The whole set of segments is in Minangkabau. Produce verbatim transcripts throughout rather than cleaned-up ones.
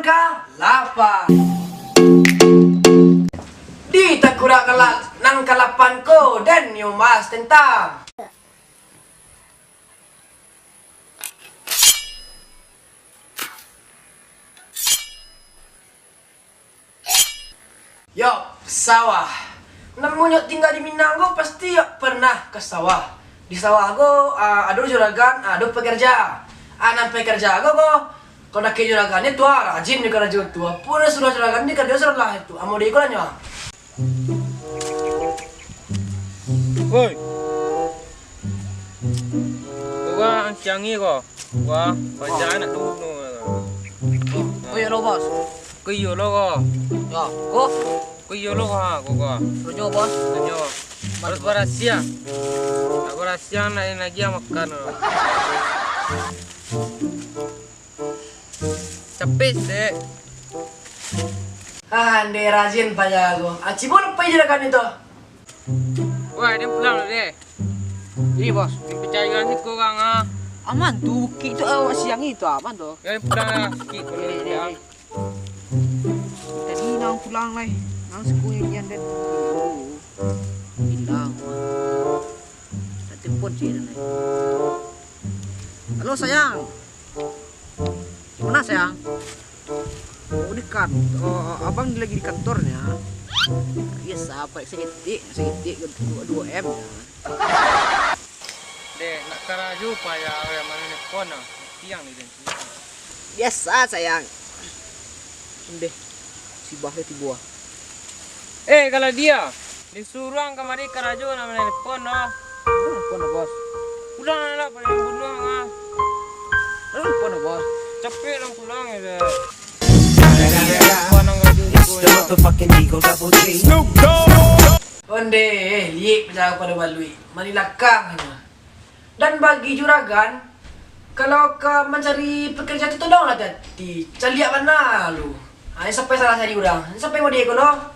Kalapan. Di takurak kalak nang kalapan ko, den nyo mas tentang. Yo, sawah. Namonyo tingga di Minang ko, pasti yo pernah ka sawah. Di sawah ko, ah, ado juragan, ado pekerja. Ah, nan pekerja ko, ko, kalau dakek juragan ni tu, ah, rajin di karajo tu. Apo nan suruah juragan ni, karajo suruahlah itu. Amo di iko lah nyo. Woi. Ko ang siangi ko. Wah, paja nak bunuh. Ko iyo lo, Bos. Ko iyo lo ko. Yo, ko. Ko iyo lo ko, ha, ko, ko. Rojo, Bos. Rojo. Harus barasia. Nak barasia, nak lagi makan lo. Capek, dek. Ah, ndeh rajin paja ko. Aci pun pai juragan itu. Wah, dia pulang dulu deh. Ini, Bos. Yang percaya ni korang, ah. Aman tu, bukit tu awak siang itu aman tu. Yang pulang lah, sikit ko ni. Tadi nang pulang lai. Nang sepuluh yang kian dan hilang. Tak telepon cik dan lai. Halo, sayang. Mana, sayang? Oh, di kan-, oh, abang lagi di kantornya. Biasa, paling saketek, saketek dua, dua M ya. Deh, nak karajo payah, yang mana nelpon ah? Tiang ni, den. Biasa, sayang. Deh, si Bah tibo ah. Eh, kalau dia, disuruah kamari karajo nak manelpon doh. Nelpon doh, Bos. Pulang lah, paling bunuh ah. Nelpon doh, Bos. Capek lah pulang ya. Pulang karajo di It's the motherfucking Eagle Double G. Onde, eh, liek paja pado baluik. Mari lakang aja. Dan bagi juragan, kalau ka mancari pekerjaan tu, tolonglah hati-hati. Caliak bana lu. Ha, sampai salah cari urang. Sampai mode ko lo.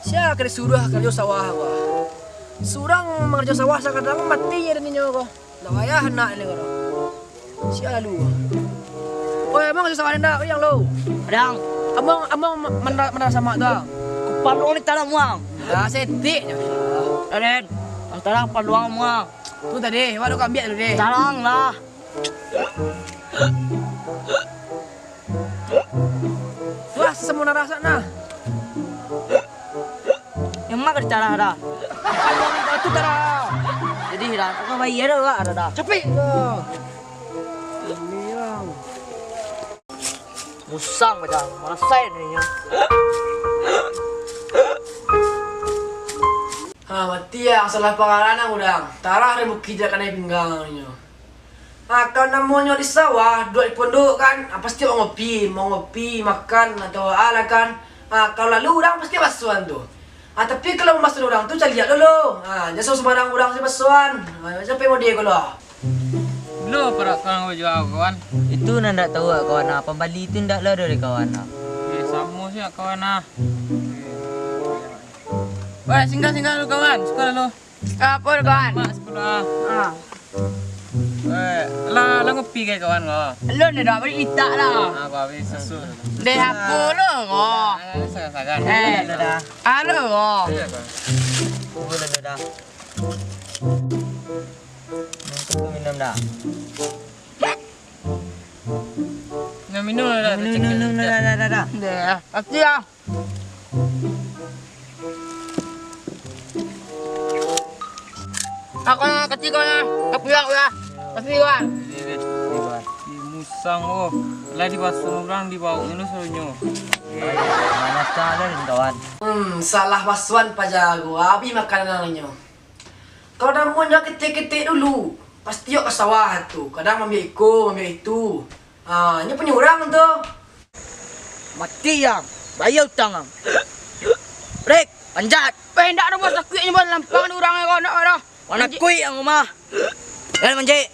Sia ka disuruah karajo sawah ko. Surang mangarajo sawah sakadang mati je ninyo ko. Ndak payah anak ni ko. Sia lalu. Oi, amang karajo sawah ndak, yang lo. Dang. Amang, amang ma-, mandar, mandar samak tu. Kepala ni talang muang. Dah setik je. Raden, talang paluang muang. Tu tadi, wak dok ambiak tu deh. Talang lah. Wah, sasamo darah sak nah. Yang mana dicarah dah? Batu darah. Jadi dah, aku bayar dah, dah, dah. Capek dah. Ini yang. Musang macam, marasai ni nya. Ha, mati ya, salah pangaranan urang. Tarah dari bukik je kanai pinggang nyo. Ha, kalau namonyo di sawah, duduak di pondok kan, ha, pasti awak ngopi, mau ngopi, makan, atau alah kan. Ha, kalau lalu urang pasti basuan tu. Ha, tapi kalau basuan urang tu, caliak dulu. Ha, jangan sembarang urang sajo basuan. Ha, sampai mode ko lo. Lo parak kawan ko juo, kawan. Itu nan ndak tahu, kawan, ah. Pambali tu ndak lah dari kawan, ah. Eh, samo sia, kawan, ah. Wah, singgah-singgah lu, kawan. Sekolah lu. Apa tu, kawan? Mak sekolah. Ah. Eh, lah, lah ngopi ke, kawan, ko? Lu ni dah beri itak lah. Ah, aku habis susu. Deh, apa lu, ko? Ah, sagan-sagan. Eh, alo, ko. Iya, kawan. Tunggu dulu dah. Minum dah. Minum, minum dah, minum, minum, minum dah, dah, dah, dah. Dah, kasih lah. Aku nak kasih kau lah. Kau pulang lah. Kasih lah. Ini, ini, ini, Bang. Ih, musang, oh. Lah dibasuh urang, dibawa dulu suruhnyo. Mana salah ni, kawan? Hmm, salah basuan paja ko. Habis makanan nyo. Kalau namonyo ketek-ketek dulu, pasti awak ka sawah tu. Kadang maambiak iko, maambiak itu. Ha, nyo punyo urang tu. Mati ang, bayar utang ang. Rek, panjat. Eh, indak ado, Bos, takuik nyo, Bos, lampang di urang ko, indak ado. Mana kuik ang rumah? Jangan manjek.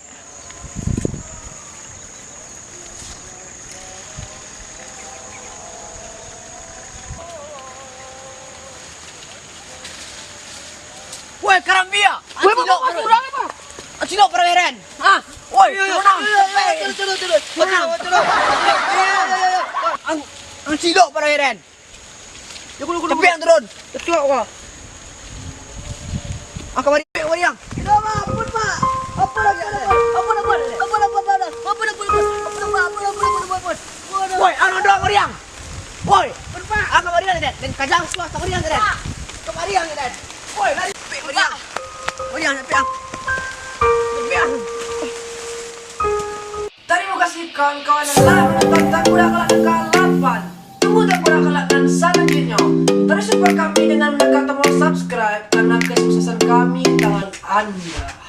Woi, karambia! Woi, Acilok, Bos, urang apa? Acilok, Bos, heran. Ah, woi, yo, yo, turun, yo, yo, yo, turun, turun, turun. Turun, turun, turun. Cilok pado Eren. Yo, kudu, kudu. Tapi yang turun. Cilok ko. Angka mariang, mariang. Ampun, Pak. Ampun, ampun, ampun. Ampun, ampun. Ampun, ampun, ampun. Ampun, ampun, ampun. Ampun, ampun, ampun. Ampun, ampun. Woi, anu dong mariang. Woi, Pak. Angka mariang, Den. Den kajang suah angka mariang, Den. Angka mariang, Den. Woi, lari. Mariang. Mariang, mariang. Mariang. Terima kasih kawan-kawan yang telah menonton Tangkurak Kalak Nangka delapan. Tunggu Tangkurak Kalak nan salanjutnyo. Terus support kami dengan menekan tombol subscribe, karena kesuksesan kami di tangan Anda.